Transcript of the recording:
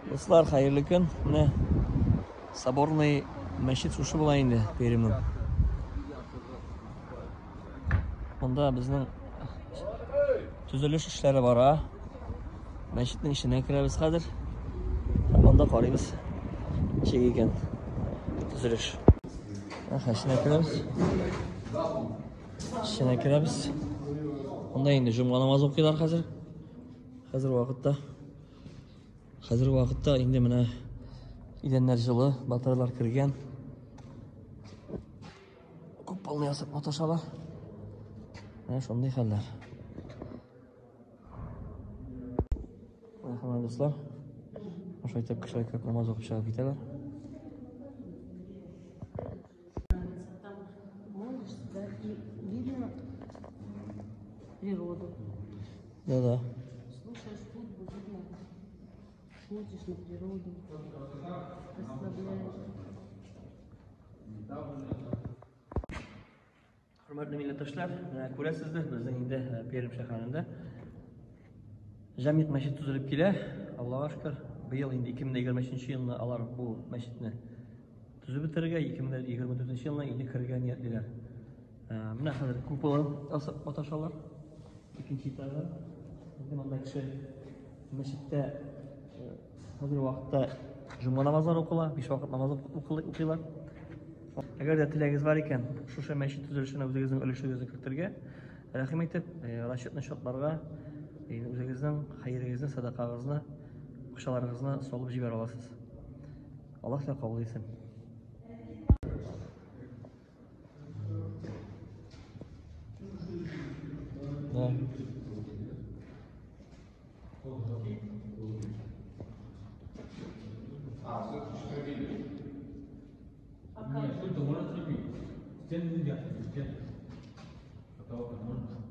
Дуслар, хәерле көн. Менә соборный мәчет шушы була инде Пермьнең. Монда безнең төзелеш эшләре бара. Мәчетнең эченә керәбез хәзер. Һәм анда карыйбыз, ничек икән төзелеш. Әхә, эченә керәбез. Эченә керәбез. Монда инде җомга намазы укыйлар хәзер. Хәзер вакытта. Хәзерге вакытта инде менә идәннәр җылы, батареялар кергән. Куполны ясап маташалар. Менә шундый хәлләр. Рәхмәт, дуслар. Шулай итеп кешеләр кереп намаз укып чыгып китәләр. Молишься, да, и видно природу. Да-да. Слушаешь хутбу, видно, смотришь на природу, расслабляешься. Хөрмәтле милләттәшләр, менә күрәсездер, безнең инде Пермь шәһәрендә Җәмигъ мәчет төзелеп килә. Аллага шөкер, быел инде 2023 елны алар бу мәчетне төзеп бетерергә, 2024 елны инде керергә ниятлиләр. Менә хәзер куполын ясап маташалар. Икенче этажда. Инде монда кеше мәчеттә хәзерге вакытта җомга намазлары укыла, биш вакыт намаз укыйлар. Әгәр дә теләгегез бар икән, шушы мәчет төзелешенә үзегезнең өлешегезне кертергә, рәхим итеп, расчетный счетларга үзегезнең хәерегезне, садакагызны, акчаларыгызны салып җибәрә аласыз. Аллаһ та кабул итсен. Да. А, все-таки что Нет, сколько можно слепить? Стены нельзя слепить, стены. Потолок можно.